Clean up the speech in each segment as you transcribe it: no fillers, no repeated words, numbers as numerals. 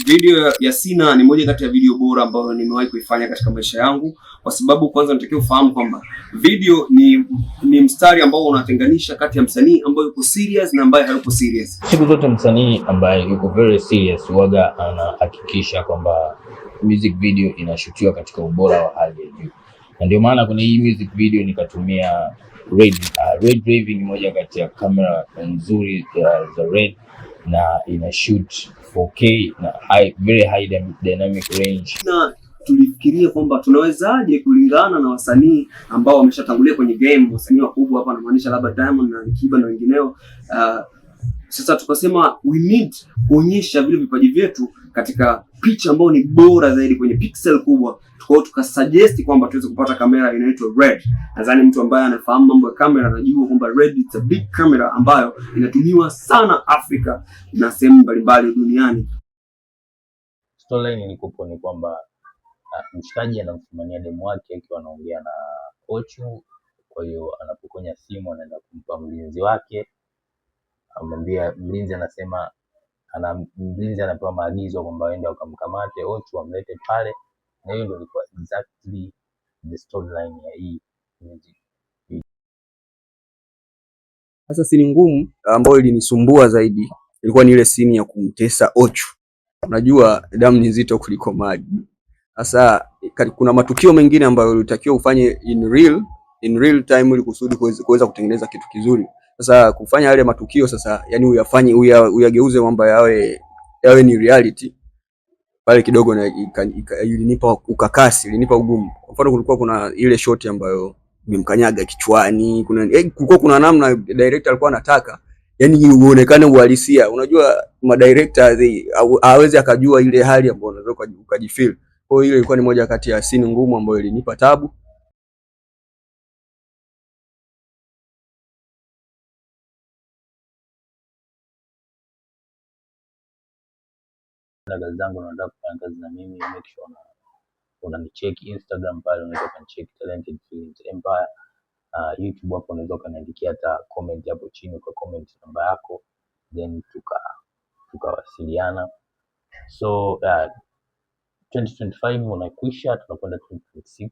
Video ya Sina ni moja kati ya video bora ambayo nimewahi kuifanya katika maisha yangu, kwa sababu kwanza natakiwa ufahamu kwamba video ni mstari ambao unatenganisha kati ya msanii ambaye yuko serious na ambaye hayuko serious. Siku zote msanii ambaye yuko very serious huwaga anahakikisha kwamba music video inashutiwa katika ubora wa hali ya juu, na ndio maana kwenye hii music video nikatumia Red. Red Raven ni moja kati ya kamera nzuri za Red na ina shoot 4K na high, very high dynamic range. Na tulifikiria kwamba tunawezaje kulingana na wasanii ambao wameshatangulia kwenye game, wasanii wakubwa hapa namaanisha labda Diamond na Alikiba na wengineo. Sasa tukasema we need kuonyesha vile vipaji vyetu katika picha ambayo ni bora zaidi kwenye pixel kubwa. Kwa hiyo tukasuggest kwamba tuweze kupata kamera inaitwa Red. Nadhani mtu ambaye anafahamu mambo ya kamera anajua kwamba Red it's a big camera ambayo inatumiwa sana Afrika na sehemu mbalimbali duniani. Storyline ilikuwepo ni kwamba mshikaji anamfumania demu wake akiwa anaongea na Ochu. Kwa hiyo anapokonya simu anaenda kumpa mlinzi wake, amwambia mlinzi, anasema mlinzi anapewa maagizo kwamba aende wakamkamate Ochu amlete pale, na hiyo ndio ilikuwa exactly the storyline ya hii music. Sasa scene ngumu ambayo ilinisumbua zaidi ilikuwa ni ile scene ya kumtesa Ochu. Unajua damu ni nzito kuliko maji. Sasa kuna matukio mengine ambayo ulitakiwa ufanye in real time ili kusudi kuweza kutengeneza kitu kizuri. Sasa kufanya yale matukio sasa, yani uyafanye uyageuze mambo yawe ni reality pale kidogo na ilinipa ukakasi, ilinipa ugumu. Kwa mfano kulikuwa kuna ile shot ambayo imemkanyaga kichwani, kuna kulikuwa kuna namna director alikuwa anataka yani uonekane uhalisia. Unajua madirector hawezi akajua ile hali ambayo unaweza ukajifeel. Kwa hiyo ile ilikuwa ni moja kati ya scene ngumu ambayo ilinipa tabu. Kazi zangu na unataka kufanya kazi na mimi, make sure unanicheki Instagram pale, unaweza ukanicheki Talented Films Empire. YouTube hapo unaweza ukaniandikia hata comment hapo chini, uka comment namba yako then tukawasiliana. So 2025 unakwisha, tunakwenda 2026.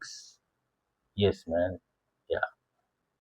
Yes man, yeah.